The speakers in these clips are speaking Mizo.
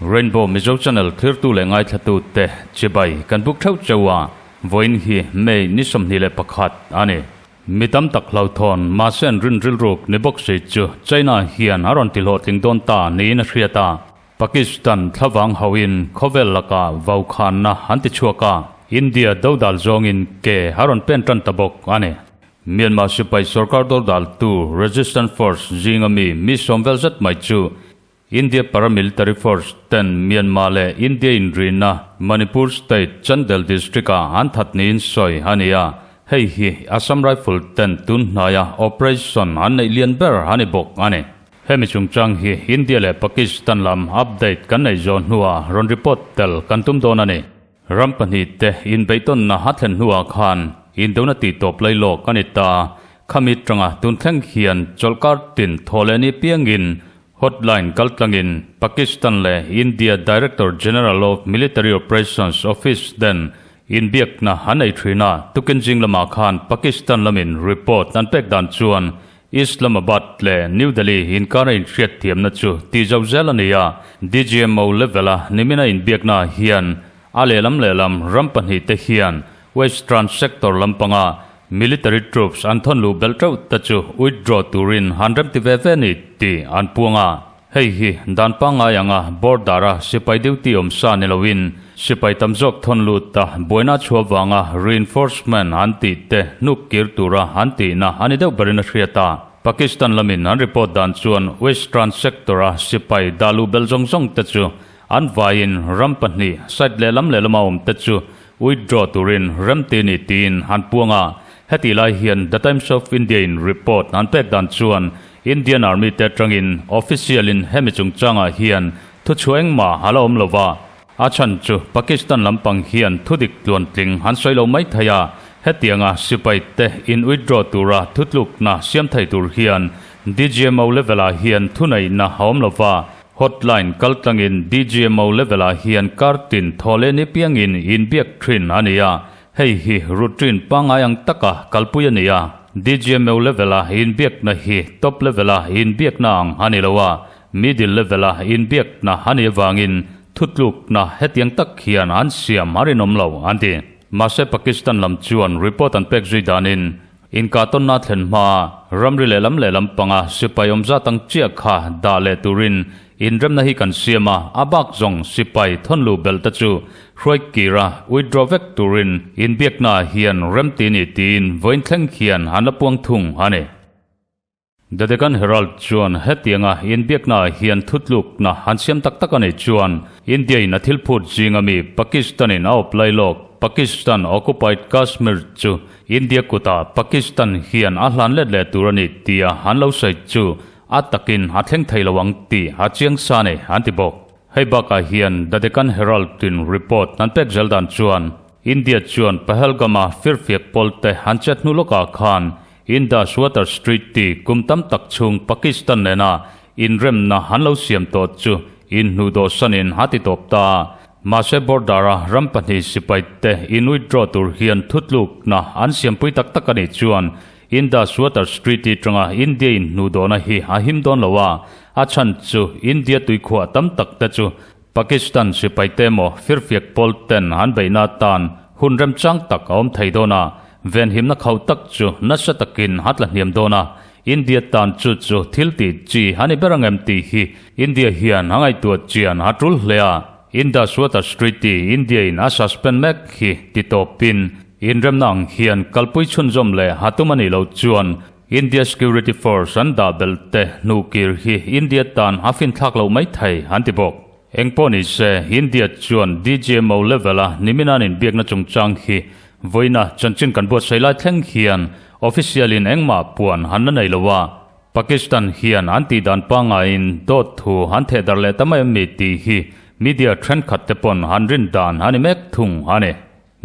Rainbow Mizo Channel thirtu leh ngaithlatu te chibai kan buk theuh cheu a, vawiin hi May ni 21 a ni. Mi tam tak hlauhthawn mahse an rin rilruk ni bawk si chu China hian a rawn ti hlawhtling dawn ta niin a hriat a. Pakistan thlavang hauhin khawvel lakah vaukhanna an ti chhuak a, India dodal zawngin ke a rawn pen tan ta bawk a ni. Myanmar sipai sorkar dodaltu Resistance Force zinga mi mi sawm vel zet mai chu India paramilitary force ten Myanmar leh India inrina Manipur state Chandel district-ah an that niin sawi a ni a, hei hi Assam Rifle ten tun hnaia operation an neih lian ber a ni bawk a ni. Hemi chungchang hi India leh Pakistan lam update kan neih zawh hnuah rawn report tel kan tum dawn a ni. Ram pahnihte inbeihtawnna a thlen hnuah khan indona tihtawp lai lawk a ni ta. Khami tanga tun thleng hian chawlhkar tin thaw leh ni piangin hotline kaltlangin Pakistan leh India Director General of Military Operations Office ten inbiakna an nei thin a. Tukin zing lamah khan Pakistan lamin report an pek dan chuan Islamabad leh New Delhi inkara inhriatthiamna chu tih zo zel a ni a, DGMO level-a nimina inbiakna hian a lehlam lehlam ram pahnihte hian Western sector lampanga military troops an thawn luh belh teuh te chu withdraw turin han remti ve ve ni tih an puang a. Hei hi dan pangngai anga border-a sipai duty awm sa ni loin sipai tam zawk thawn lut a buaina chhuah vanga reinforcement an tih te hnuk kir tura an tihna a ni deuh berin a hriat a. Pakistan lamin an report dan chuan Western sector-a sipai dah luh belh zawng zawng te chu an vaiin ram pahnih side lehlam lehlama awm te chu withdraw turin remti ni tiin an puang a. Hetih lai hian The Times of India-in report an pek dan chuan Indian Army te atangin official in hemi chungchangah hian thuchhuah engmah a la awm lo va, a chhan chu Pakistan lampang hian thudik tluantling an sawi lo mai thei a, hetianga sipai te in withdraw tura thutlukna siam thei tur hian DGMO level ah hian thuneihna a awm lo va, hotline kaltlangin DGMO level ah hian kar tin thaw leh ni piangin inbiak thin a ni a, Hei hi routine pangngai ang taka kalpui a ni a, DGMO level-a inbiakna hi top level-a inbiakna ang a ni lo a, middle level-a inbiakna a nih avangin thutlukna hetiang tak hian an siam a rinawm lo, an ti. Mahse Pakistan lam chuan report an pek zui danin inkahtawnna thlen hmaa ramri lehlam lehlam panga sipai awm zat ang chiah kha dah leh turin Inremna hi kan siam a, a bak zawng sipai thawnlu belh te chu hruai kir a, withdraw vek turin inbiakna ah hian remti ni tiin vawiin thleng hian an la puang thung a ni. The Deccan Herald chuan hetianga inbiakna ah hian thutlukna an siam tak tak a nih chuan India in a thil phut zinga mi Pakistan in a awp lai lawk Pakistan occupied Kashmir chu India kutah Pakistan hian a hlan let leh tur a ni tia an lo sawi chu A takin a thleng thei lo ang tih a chiang sa nei an ti bawk. Hei bakah hian The Deccan Herald in report an pek zel dan chuan India chuan Pahalgam-a firfiak pawlte an chet hnu lawkah khan Indus Water Treaty kum tam tak chhung Pakistan nena inremna an lo siam tawh chu inhnuhdawhsanin a ti tawp ta a. Mahse border-a ram pahnih sipaite in withdraw tur hian thutlukna an siampui tak tak a nih chuan Indus Water Treaty tanga India in hnuhdawhna hi a him dawn lo a, a chhan chu India tuikhuah tam tak te chu Pakistan sipai te emaw firfiak pawl ten an beihna atan hun remchang tak a awm thei dawn a, venhimna khauh tak chu nasa takin a tla hniam dawn a, India tan chu chu thil tih chi a ni ber ang em tih hi India hian a ngaihtuah chian a tul hle a, Indus Water Treaty India in a suspend mek hi ti tawpin Inremna ang hian kalpui chhunzawm leh ha tum a nih loh chuan India Security Force an dah belh te hnuhkir hi India tan a finthlak loh mai thei an ti bawk. Engpawh ni se, India chuan DGMO level-a nimin an inbiakna chungchang hi vawiina chanchin kan buatsaih lai thleng hian official-in engmah puan an la nei lo a, Pakistan hian an tihdan pangaiin dawt thu an thehdarh leh ta mai em mi tih hi media thenkhat te pawn an rin dan a ni mek thung a ni.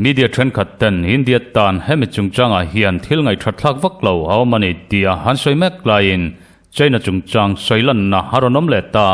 Media thenkhat ten India tan hemi chungchangah hian thil ngaihthatthlak vak lo a awm a ni tia an sawi mek laiin China chungchang sawi lanna a rawn awm leh ta.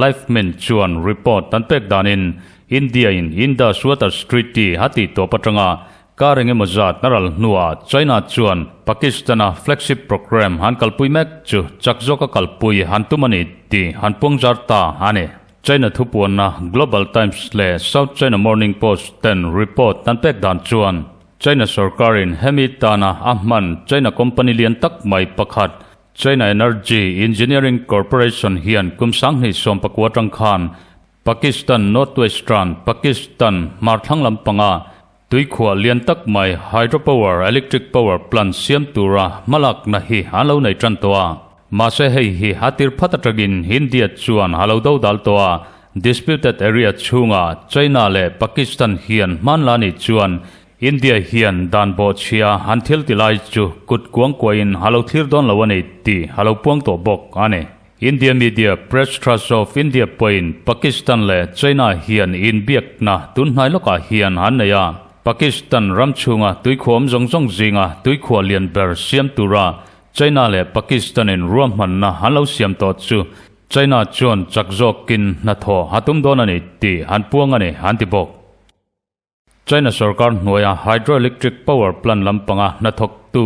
Live Mint chuan report an pek danin India in Indus Waters Treaty a tih tawp atanga kar engemaw zat a ral hnuah China chuan Pakistan-a flagship programme han kalpui mek chu chak zawka kalpui han tum a ni tih han puangzar ta a ni. China thupuanna Global Times leh South China Morning Post ten report an pek dan chuan China sorkarin hemi tana a hman China company lian tak mai pakhat China Energy Engineering Corporation hian kum 2019 atang khan Pakistan Northwestern Pakistan hmarthlang lampanga tuikhuah lian tak mai hydropower electric power plant siam tura hmalakna hi an lo nei tan tawh a. Mahse hei hi a tir phat atangin India chuan a lo do dal tawh a, disputed area chhunga China leh Pakistan hian hmanla ni chuan India hian dan bawhchhia an thil ti lai chu kut kuang kuahin a lo thlir dawn lo a ni tih a lo puang tawh bawk a ni. India media Press Trust of India pawhin Pakistan leh China hian inbiakna tun hnai lawkah hian an nei a. Pakistan ram chhunga tuikhuah awm zawng zawng zinga tuikhuah lian ber siam tura China leh Pakistan-in ruahmanna an lo siam tawh chu China chuan chak zawkin hnathawh a tum dawn a ni tih an puang a ni an ti bawk. China sorkar hnuaia hydroelectric power plant lampanga hnathawktu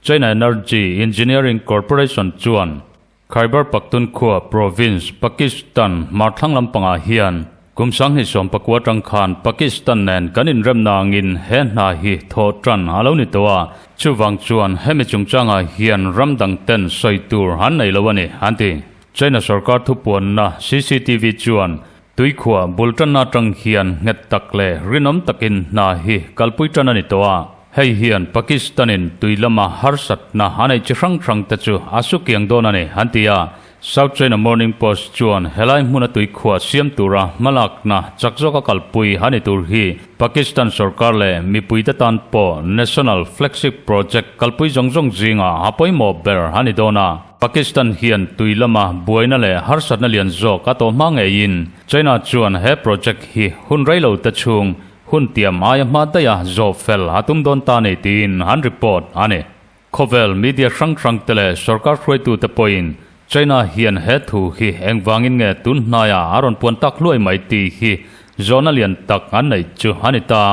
China Energy Engineering Corporation chuan Khyber Pakhtunkhwa province, Pakistan hmarthlang lampangah hian kum 2019 atang khan Pakistan nen kan inremna angin he hna hi thawh tan a lo ni tawh a, chuvang chuan hemi chungchangah hian ram dang ten sawi tur an nei lo a ni, an ti. China sorkar thupuanna CCTV chuan Tuikhuah bul tanna atang hian nghet tak leh rinawm takin hna hi kalpui tan a ni tawh a. Hei hian Pakistan-in tui lama harsatna a neih chi hrang hrang te chu a su kiang dawn a ni, an ti a. South China Morning Post chuan helai hmuna tuikhuah siam tura hmalakna chak zawka kalpui a ni tur hi Pakistan sorkar leh mipuite tan pawh National Flagship Project kalpui zawng zawng zingah a pawimawh ber a ni dawn a. Pakistan hian tui lama buaina leh harsatna lian zawk a tawh hma ngeiin China chuan he project hi hun rei lo te chhung hun tiam aia hma daiha zawh fel a tum dawn ta ni tiin an report a ni. Khawvel media hrang hrang te leh sorkar hruaitute pawhin China hian he thu hi engvangin nge tun hnaiah a rawn puan tak hluai mai tih hi zawhna lian tak an neih chu a ni ta.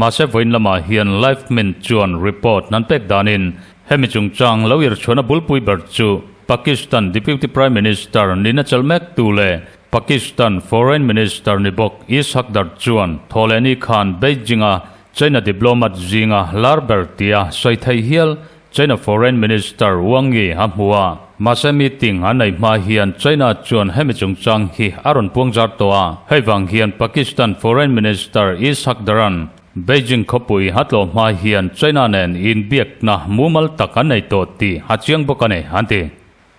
Mahse vawiin lamah hian Live Mint chuan report an pek danin hemi chungchang lo irchhuahna bulpui ber chu Pakistan Deputy Prime Minister nihna chelh mek tu leh Pakistan Foreign Minister ni bawk Ishaq Dar chuan thawhlehni khan Beijing-a China diplomat zinga lar ber tia sawi theih hial China Foreign Minister Wang Yi a hmu a, mahse meeting an nei hma hian China chuan hemi chungchang hi a rawn puang zar tawh a. Hei vang hian Pakistan Foreign Minister Ishaq Daran Beijing khawpui a tlawh hma hian China nen inbiakna mumal tak an nei tawh tih a chiang bawk a ni, an ti.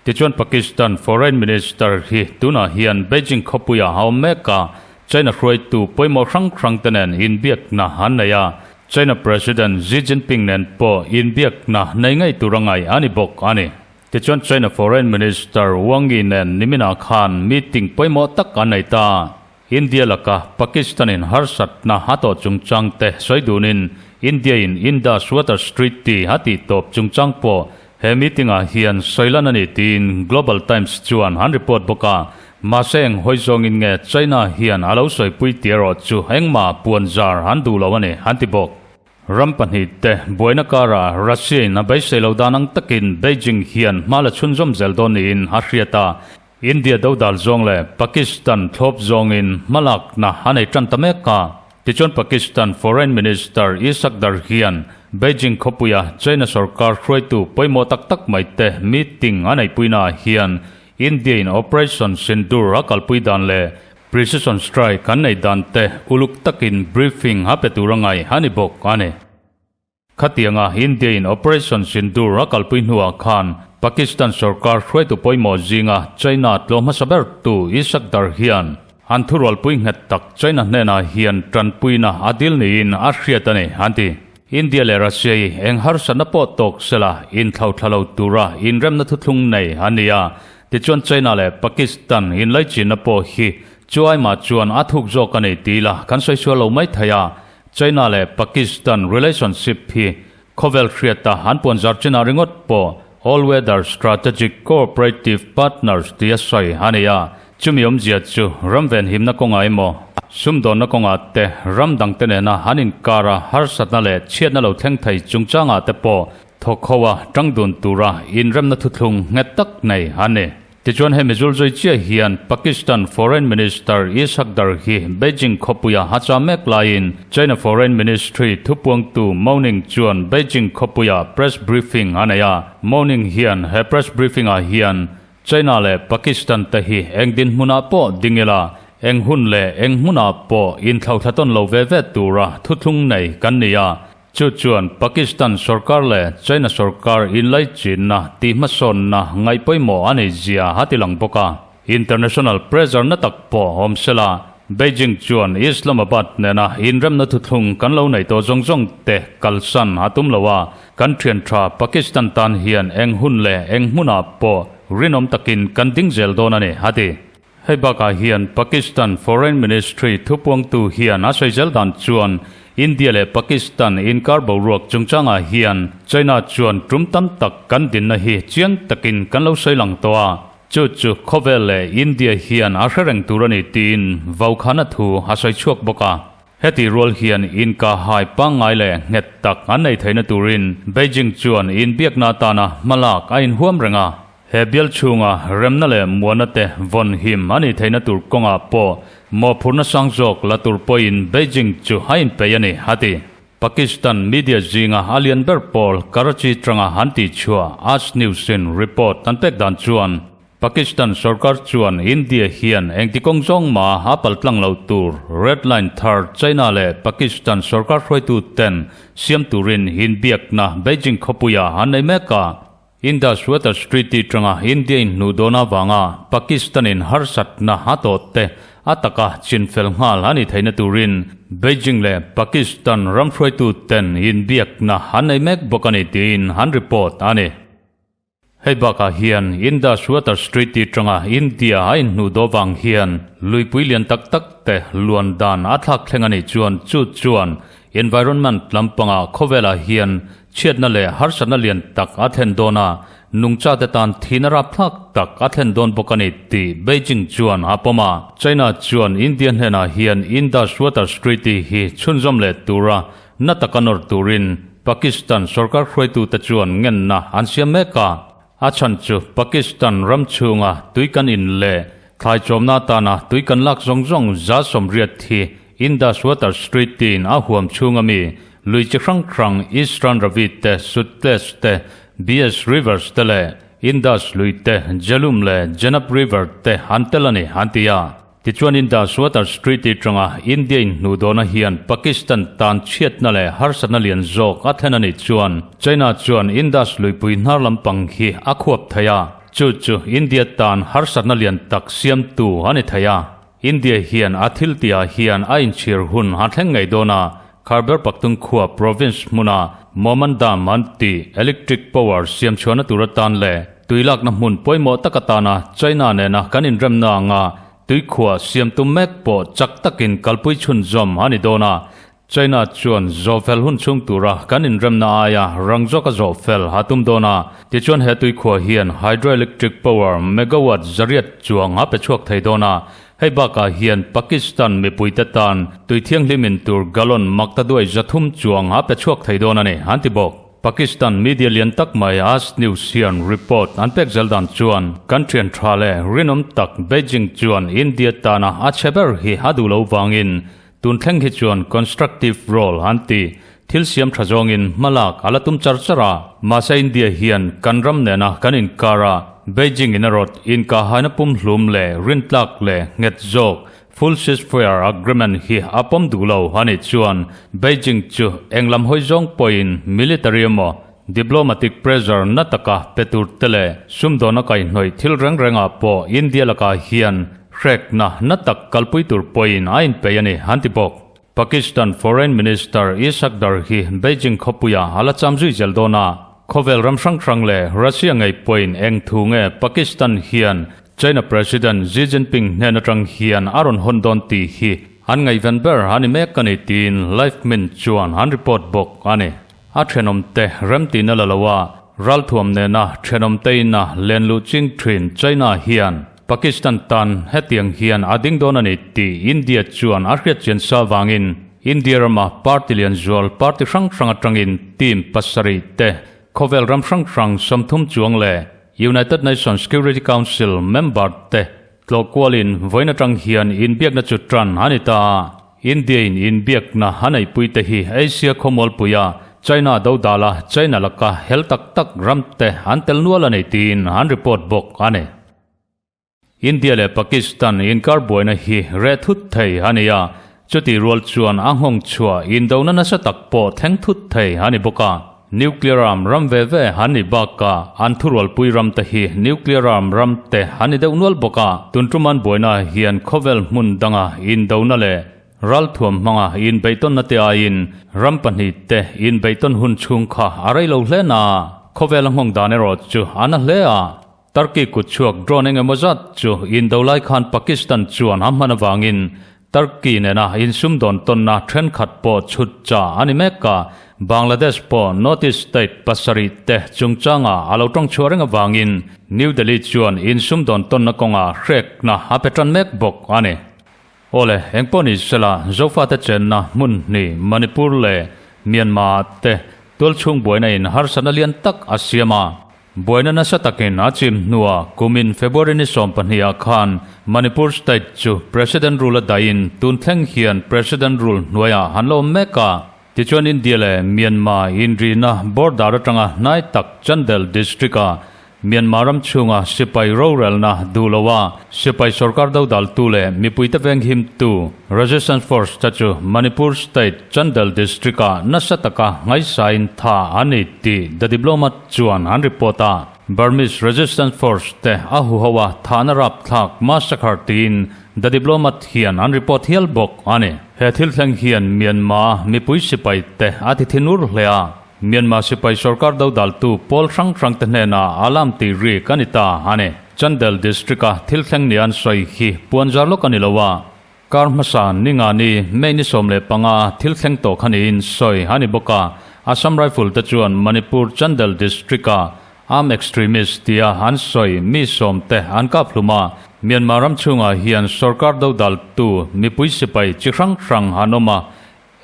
Tichuan Pakistan Foreign Minister hi tunah hian Beijing khawpuiah a awm mek a, China hruaitu pawimawh hrang hrang te nen inbiakna an nei a, China President Xi Jinping nen pawh inbiakna nei ngei tur a ngaih a ni bawk a ni. Tichuan China Foreign Minister Wang Yi nen niminah khan meeting pawimawh tak an nei ta. India laka Pakistan-in harsatna a tawh chungchang te sawi dunin India-in Indus Waters Treaty a tih tawp chungchang pawh he meeting-ah hian sawi lan a ni tiin Global Times chuan an report bawk a. Mahse eng hawi zawngin nge China hian a lo sawipui tih erawh chu engmah puan zar an duh lo a ni an ti bawk. Ram pahnihte buaina karah Russia-in a beisei lo dan ang takin Beijing hian hma la chhunzawm zel dawn niin a hriat a. India dodal zawng leh Pakistan thlawp zawngin hmalakna a nei tan ta mek a. Tichuan Pakistan Foreign Minister Ishaq Dar hian Beijing khawpuia China sorkar hruaitu pawimawh tak tak mai te meeting a neihpuinaah hian India-in Operation Sindoor a kalpui dan leh Precision Strike an neih dan te uluk takin briefing a pe tur a ngaih a ni bawk a ni. Khatianga India-in Operation Sindoor a kalpui hnuah khan Pakistan sorkar hruaitu pawimawh zinga China tlawm hmasa bertu Ishaq Dar hian an thurualpui nghet tak China hnenah hian tanpuina a dil niin a hriat a ni, an ti. India leh Russia hi eng harsatna pawh tawk sela inthlauthla lo tura inremna thuthlung nei an ni a, tichuan China leh Pakistan inlaichinna pawh hi chu aimah chuan a thuk zawk a ni tih la kan sawi sual lo mai thei a. China leh Pakistan relationship hi khawvel hriata an puan zar chinah ringawt pawh All Weather Strategic Cooperative Partners tia sawi a ni a. Chumi awmzia chu ram venhimna kawngah emaw, sumdawnna kawngah te, ram dangte nena an inkara harsatna leh chhiatna lo thleng thei chungchangah te pawh thawk ho a tang dun tura inremna thuthlung nghet tak nei a ni. Tichuan hemi zulzui chiah hian Pakistan Foreign Minister Ishaq Dar hi Beijing khawpuia a chah mek laiin China Foreign Ministry thupuangtu Mao Ning chuan Beijing khawpuia press briefing a nei a. Mao Ning hian he press briefing-ah hian China leh Pakistan te hi eng dinhmunah pawh ding ila, eng hun leh eng hmunah pawh inthlauhthla tawn lo ve ve tura thuthlung nei kan ni a. Chu chuan Pakistan sorkar leh China sorkar inlaichinna tihhmasawnna ngaih pawimawh a nei zia a ti lang bawk a. International pressure na tak pawh awm sela, Beijing chuan Islamabad nena inremna thuthlung kan lo nei tawh zawng zawng te kalsan a tum lo a, kan thian tha Pakistan tan hian eng hun leh eng hmunah pawh rinawm takin kan ding zel dawn a ni, a ti. Hei bakah hian Pakistan Foreign Ministry thupuangtu hian a sawi zel dan chuan India leh Pakistan inkar boruak chungchangah hian China chuan tum tam tak kan dinna hi chiang takin kan lo sawi lang tawh a, chu chu khawvel leh India hian a hre reng tur a ni tiin Vaukhana thu a sawi chhuak bawk a. Heti rual hian inkahhai pangngai leh nghet tak an nei theihna turin Beijing chuan inbiakna atana hmalak a inhuam reng a. He bial chhunga remna leh muana te vawn him a nih theihna tur kawngah pawh mawhphurhna sang zawk la tur pawhin Beijing chu a inpeih a ni, a ti. Pakistan media zinga a lian ber pawl Karachi tanga an tihchhuah Aaj News-in report an pek dan chuan Pakistan sorkar chuan India hian engti kawng zawng mah a paltlang lo tur Red Line thar China leh Pakistan sorkar hruaitu ten siam turin inbiakna Beijing khawpuia an nei mek a. Indus Waters Treaty tanga India inhnuh dawn avanga Pakistan-in harsatna a tawh te a taka chinfel nghal a ni theihna turin Beijing leh Pakistan ram hruaitu ten inbiakna an nei mek bawk a ni tiin an report a ni. Hei bakah hian Indus Waters Treaty tanga India a inhnuh daw vang hian luipui lian tak tak te luan dan a thlak thleng a nih chuan chu chuan environment lampangah khawvelah hian chhiatna leh harsatna lian tak a thlen dawn a, nungchate tan thihna rapthlak tak a thlen dawn bawk a ni tih Beijing chuan a pawm a. China chuan India hnenah hian Indus Waters Treaty hi chhunzawm leh tura na taka nawr turin Pakistan sorkar hruaitute chuan ngenna an siam mek a, a chhan chu Pakistan ram chhunga tui kan in leh thlai chawmna atana tui kan lak zawng zawng 80% hi Indus Waters Treaty-in a huam chhunga mi lui chi hrang hrang Eastern Ravi te, Sutlej te, Beas Rivers te leh Indus lui te, Jhelum leh Chenab River te an tel a ni, an ti a. Tichuan Indus Waters Treaty tanga India in hnuh dawhna hian Pakistan tan chhiatna leh harsatna lian zawk a thlen a nih chuan China chuan Indus luipui hnar lampang hi a khuap thei a, chu chu India tan harsatna lian tak siamtu a ni thei a. India hian a thil tihah hian a inchhir hun a thleng ngei dawn a, Khyber Pakhtunkhwa province hmuna Mohmand Dam an tih electric power siam chhuahna tur atan leh tui lakna hmun pawimawh tak atana China nena kan inremna anga tuikhuah siam tum mek pawh chak takin kalpui chhunzawm a ni dawn a. China chuan zawhfel hun chhung tura kan inremna aia rang zawka zawhfel a tum dawn a, tichuan he tuikhuah hian hydroelectric power megawatt 800 chuang a pe chhuak thei dawn a. Hei bakah hian Pakistan mipuite tan tui thianghlim in tur gallon makta duai 300 chuang a pe chhuak thei dawn a ni, an ti bawk. Pakistan media lian tak mai Aaj News hian report an pek zel dan chuan kan thian tha leh rinawm tak Beijing chuan India tana a chhe ber hi a duh lo vangin tun thleng hi chuan constructive role an ti thil siam tha zawngin hmalak a la tum char char a. Mahse India hian kan ram nena kan inkar a, Beijing in a rawt inkahaina pumhlum leh rintlak leh nghet zawk Full ceasefire agreement hi a pawm duh lo a nih chuan Beijing chu eng lam hawi zawng pawhin military emaw diplomatic pressure na taka pe tur te leh sumdawna kaihhnawih thil reng rengah pawh India lakah hian hrekna na tak kalpui tur pawhin a inpeih a ni an ti bawk. Pakistan Foreign Minister Ishaq Dar hi Beijing khawpuia a la cham zui zel dawn a, khawvel ram hrang hrang leh Russia ngei pawhin eng thu nge Pakistan hian China President Xi Jinping hnen atang hian a rawn hawn dawn tih hi an ngaihven ber a ni mek a ni tiin Live Mint chuan an report bawk a ni. A thenawmte remtihna la lo a, ralthuam nena thenawmte ina len luh ching thin China hian. Pakistan tan hetiang hian a ding dawn a ni tih India chuan a hriat chian sa vangin India rama party lian zual party hrang hrang atangin team pasarih te khawvel ram hrang hrang 30 chuang leh United Nations Security Council member te tlawh kualin vawiin atang hian inbiakna chu tan a ni ta a. India-in inbiakna a neihpui te hi Asia khawmualpuia China dodala China laka hel tak tak ram te an tel nual a nei tiin an report bawk a ni. India leh Pakistan inkar buaina hi reh thut thei a ni a, chutih rual chuan a nghawng chhuah indona nasa tak pawh thleng thut thei a ni bawk a. Nuclear arm ram ve ve an ni bakah an thurualpui ram te hi nuclear arm ram te an ni deuh nual bawk a. Tun tum an buaina hian khawvel hmun danga indona leh ralthuam hmanga inbeihtawnna te aiin ram pahnih te inbeihtawn hun chhung kha a rei lo hle na a, khawvel a nghawng dan erawh chu a na hle a. Turkey kutchhuak drone eng emaw zat chu indo lai khan Pakistan chuan a hman avangin Turkey nena insumdawn tawnna thenkhat pawh chhut cha a ni mek a, Bangladesh pawh North East state pasarih te chungchanga a lo tawngchhuah reng avangin New Delhi chuan insumdawn tawnna kawngah hrekna a pe tan mek bawk a ni. Awle, engpawh ni sela Zofate chenna hmun hnih Manipur leh Myanmar ah te tualchhung buaina in harsatna lian tak a siam a. Buaina nasa takin a chim hnuah kumin February ni 12 ah khan Manipur state chu President rule a dahin tun thleng hian President rule hnuaiah han la awm mek a. Tichuan India leh Myanmar inrina border atanga hnai tak Chandel district ah Myanmar ram chhunga sipai rorelna duh loa sipai sorkar dodaltu leh mipuite venghimtu Resistance Force te chu Manipur state Chandel district ah nasa taka ngaihsain tha an ni tih The Diplomat chuan an report a. Burmese Resistance Force te a huho a thahna rapthlak massacre tiin The Diplomat hian an report hial bawk a ni. He thil thleng hian Myanmar mipui sipai te a ti thinur hle a. Myanmar sipai sorkar dodaltu pawl hrang hrang te hnenah alarm tih rik a ni ta a ni. Chandel district a thil thleng ni an sawi hi puanzar lawk a ni lo a. Kar hmasa ni nga ni May ni 15 thil thleng tawh kha niin sawi a ni bawk a. Assam Rifle te chuan Manipur Chandel district a armed extremist tia an sawi mi sawm te an kap hlum a. Myanmar ram chhungah hian sorkar dodaltu mipui sipai chi hrang hrang an awm a.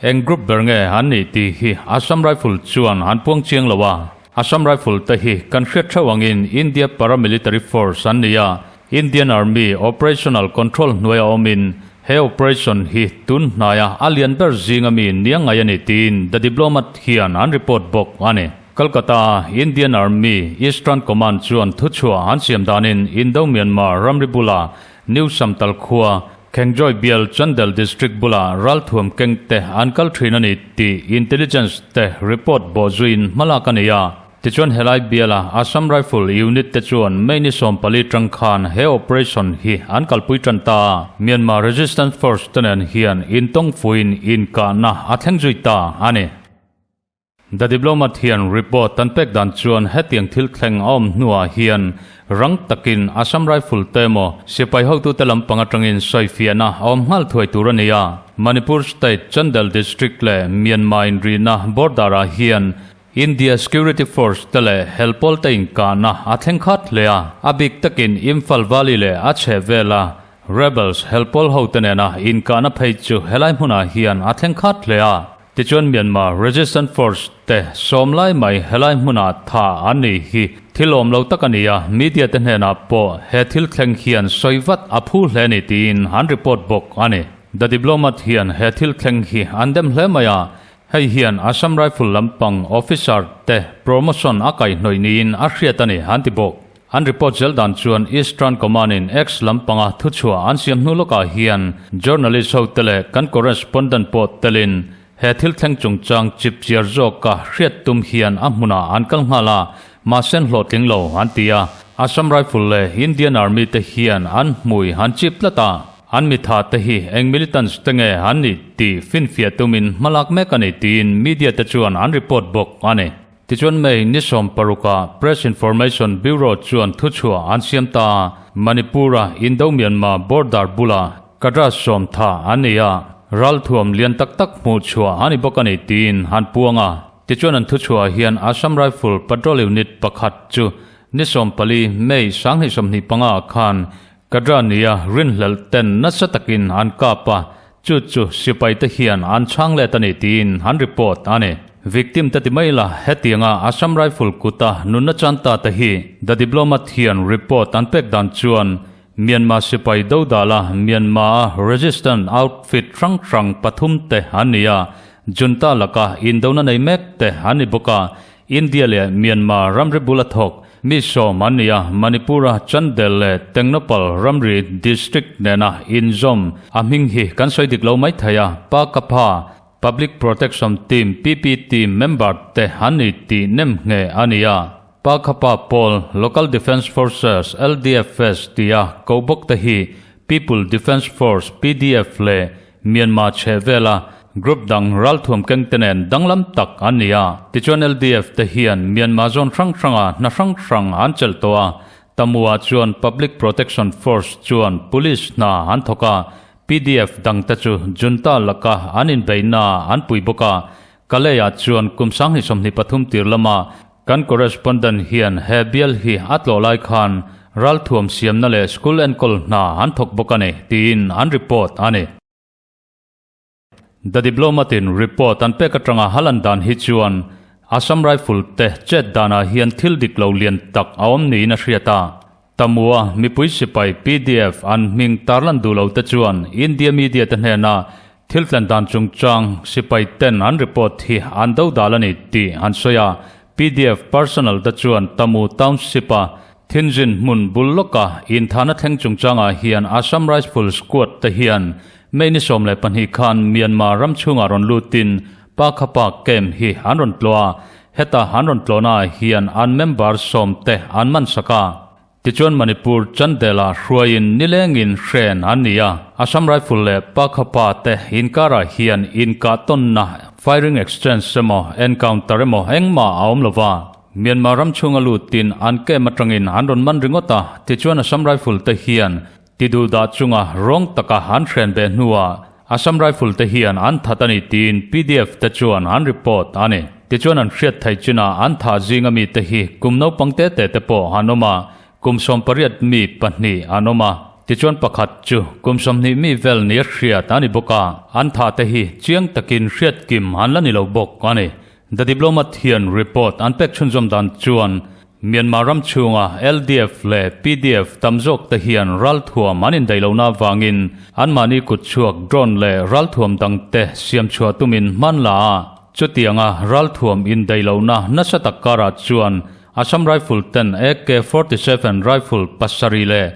Eng group ber nge an nih tih hi Assam Rifle chuan an puang chiang lo a. Assam Rifle te hi kan hriat theuh angin India paramilitary force an ni a, Indian Army operational control hnuaia awmin he operation hi tun hnaia a lian ber zinga mi nia ngai a ni tiin The Diplomat hian an report bawk a ni. Kolkata-a Indian Army Eastern Command chuan thuchhuah an siam danin Indo-Myanmar ramri bula New Samtal khua Khengjoy bial Chandel District bula ralthuam keng te an kal thin a ni tih Intelligence te report bawh zuiin hmalak a ni a. Tichuan helai biala Assam Rifle unit te chuan May ni 14 tang khan he operation hi an kalpui tan ta a. Myanmar Resistance Force te nen hian intawng fuiin inkahna a thleng zui ta a ni. The Diplomat hian report an pek dan chuan hetiang thil thleng a awm hnuah hian rang takin Assam Rifle te emaw sipai hotute lampang atangin sawifiahna a awm nghal thuai tur a ni a. Manipur State Chandel District leh Myanmar inrihna border ah hian India Security Force te leh helpawl te inkahna a thleng khat hle a, a bik takin Imphal Valley leh a chhehvela Rebels helpawl hote nena inkahna phei chu helai hmunah hian a thleng khat hle a. Tichuan Myanmar Resistance Force te sawm lai mai helai hmunah tha an ni hi thil awm lo tak a ni a, media te hnenah pawh he thil thleng hian sawi vat a phu hle a ni tiin an report bawk a ni. The Diplomat hian he thil thleng hi an dem hle mai a, hei hian Assam Rifle lampang officer te promotion a kaihhnawih niin a hriat a ni an ti bawk. An report zel dan chuan Eastern Command in X lampanga thuchhuah an siam hnu lawkah hian journalist ho te leh kan correspondent pawh telin he thil thleng chungchang chip chiar zawka hriat tum hian a hmunah an kal nghal a, mahse an hlawhtling lo an ti a. Assam Rifle leh Indian Army te hian an hmui an chip tlat a, an mitha te hi eng militants te nge an nih tih finfiah tumin hmalak mek a ni tiin media te chuan an report bawk a ni. Tichuan May ni 16 ah Press Information Bureau chuan thuchhuah an siam ta a, Manipur-a Indo-Myanmar border bula cadre sawm tha an nei a, ralthuam lian tak tak hmuh chhuah a ni bawk a ni tiin an puang a. Tichuan an thuchhuah hian Assam Rifle Patrol Unit pakhat chu ni 14 May 2025 ah khan. Cadre nia rinhlelh ten nasa takin an kap a, chu chu sipai te hian an chhang let a ni tiin an report a ni. Victim te ti mai la, hetianga Assam Rifle kuta nunna chan ta te hi The Diplomat hian report an pek dan chuan Myanmar sipai dodala Myanmar-a resistance outfit hrang hrang pathum te an ni a, junta laka indona nei mek te an ni bawk a, India leh Myanmar ramri bula thawk mi sawm an ni a, Manipur-a Chandel leh Tengnoupal ramri district nena inzawm a hming hi kan sawi dik lo mai thei a, Pa Kapha Public Protection Team, PPT, member te an ni tih nem nghe a ni a. Pa Khapa pawl Local Defence Forces, LDFS, tia ko bawk te hi People Defence Force, PDF, leh Myanmar chheh vela group dang ralthuam keng te nen danglam tak an ni a. Tichuan LDF te hian Myanmar zawn hrang hranga hna hrang hrang an chelh tawh a. Tamua chuan Public Protection Force chuan police hna an thawk a, PDF dangte chu junta laka an inbeihna an pui bawk a. Kalei-ah chuan kum 2023 tir lama kan correspondent hian he bial hi a tlawh lai khan ralthuam siamna leh school enkawl hna an thawk bawk a ni tiin an report a ni. The Diplomat-in report an pek atanga halan dan hi chuan Assam Rifle te chet danah hian thil dik lo lian tak a awm niin a hriat a. Tamua mipui sipai pdf an hming tarlan duh lo te chuan India media te hnena thil tlen dan chungchang sipai ten an report hi an do dal a ni tih an sawi a. Pdf personnel te chuan Tamu township a Thinzin hmun bul lawka inthahna thleng chungchangah hian Assam Rifle squad te hian May ni 12 khan Myanmar ram chhungah rawn lutin Pa Khapa camp hi an rawn tlawh a, heta an rawn tlawhnaah hian an member sawmte an man sak a. Tichuan Manipur Chandela hruaiin nilengin hren an ni a, Assam Rifle leh Pa Khapa te inkarah hian inkah tawnna, firing exchange emaw encounter emaw engmah a awm lo va. Myanmar ram chhunga lutin an camp atangin an rawn man ringawt a, tichuan Assam Rifle te hian Ti duh dah chunga rawng taka an hren ve hnuah Assam Rifle te hian an that a ni tiin pdf te chuan an report a ni. Tichuan an hriat theih chinah an thah zinga mite hi kum naupang te te te pawh an awm a, kum 18 mi pahnih an awm a, tichuan pakhat chu kum 20 mi vel nia hriat a ni bawk a, an thah te hi chiang takin hriat kim an la ni lo bawk a ni. The Diplomat hian report an pek chhunzawm dan chuan Myanmar ram chhunga LDF leh pdf tam zawk te hian ralthuam an indaih lohna avangin anmahni kutchhuak drone leh ralthuam dangte siamchhuah tumin hman la a. Chutianga ralthuam indaih lohna nasa tak karah chuan Assam Rifle ten AK-47 rifle pasarih leh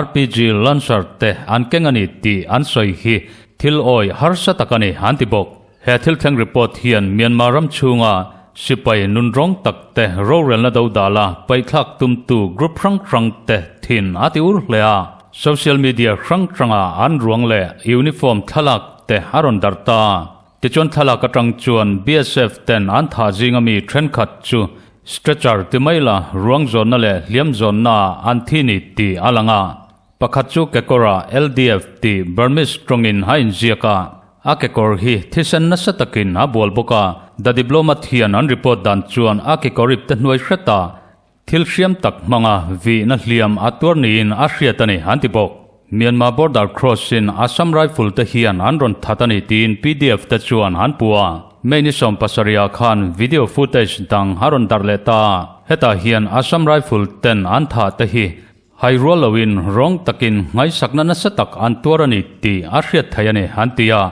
RPG launcher te an keng a ni tih an sawi hi thil awih harsa tak a ni an ti bawk. He thil thleng report hian Myanmar ram chhunga sipai nunrawng tak te rorelna dodala paihthlak tumtu group hrang hrang te thin a ti ur hle a. Social media hrang hranga an ruang leh uniform thlalak te a rawn darh ta. Tichuan thlalak atang chuan BSF ten an thah zinga mi thenkhat chu stretcher ti mai la ruang zawnna leh hliam zawnna ah an thi ni tih a lang a. Pakhat chu kekawrah LDF tih Burmese tawngin a inziak a, a kekawr hi thisen nasa takin a bual bawk a. The Diplomat hian an report dan chuan a kekawr ip te hnuai hretah thil hriam tak hmanga vihna hliam a tuar niin a hriat a ni an ti bawk. Myanmar border cross-in Assam Rifle te hian an rawn that a ni tiin pdf te chuan an pu a. May ni 70 ah khan video footage dang a rawn darh leh ta a, hetah hian Assam Rifle ten an thah te hi Hai rual loin rawng takin ngaihsakna nasa tak an tuar a ni tih a hriat theih a ni, an ti a.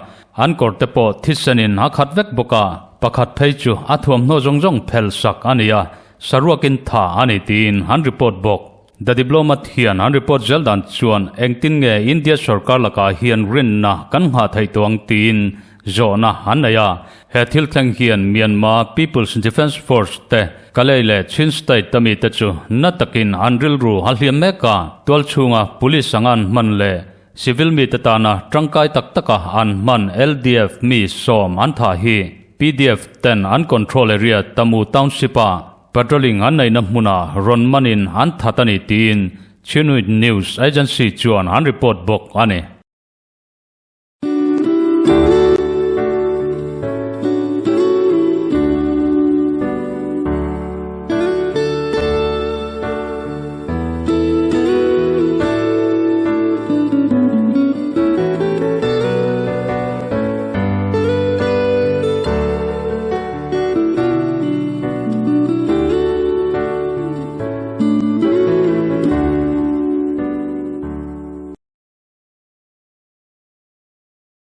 An kawr te pawh thisenin a khat vek bawk a, pakhat phei chu a thuamhnaw zawng zawng phel sak a ni a, saruakin tha a ni tiin an report bawk. The Diplomat hian an report zel dan chuan engtin nge India sorkar lakah hian rinna kan nghah theih tawh ang tiin Zawhna an nei a, he thil thleng hian Myanmar People's Defence Force te Kalay leh Chin State a mite chu na takin an rilru a hliam mek a, tualchhunga police anga an hman leh civil mite tana tangkai tak taka an hman LDF mi sawm an thah hi pdf ten an control area Tamu Township-a patrolling an neihna hmunah rawn manin an that a ni tiin Chinwit News Agency chuan an report bawk a ni.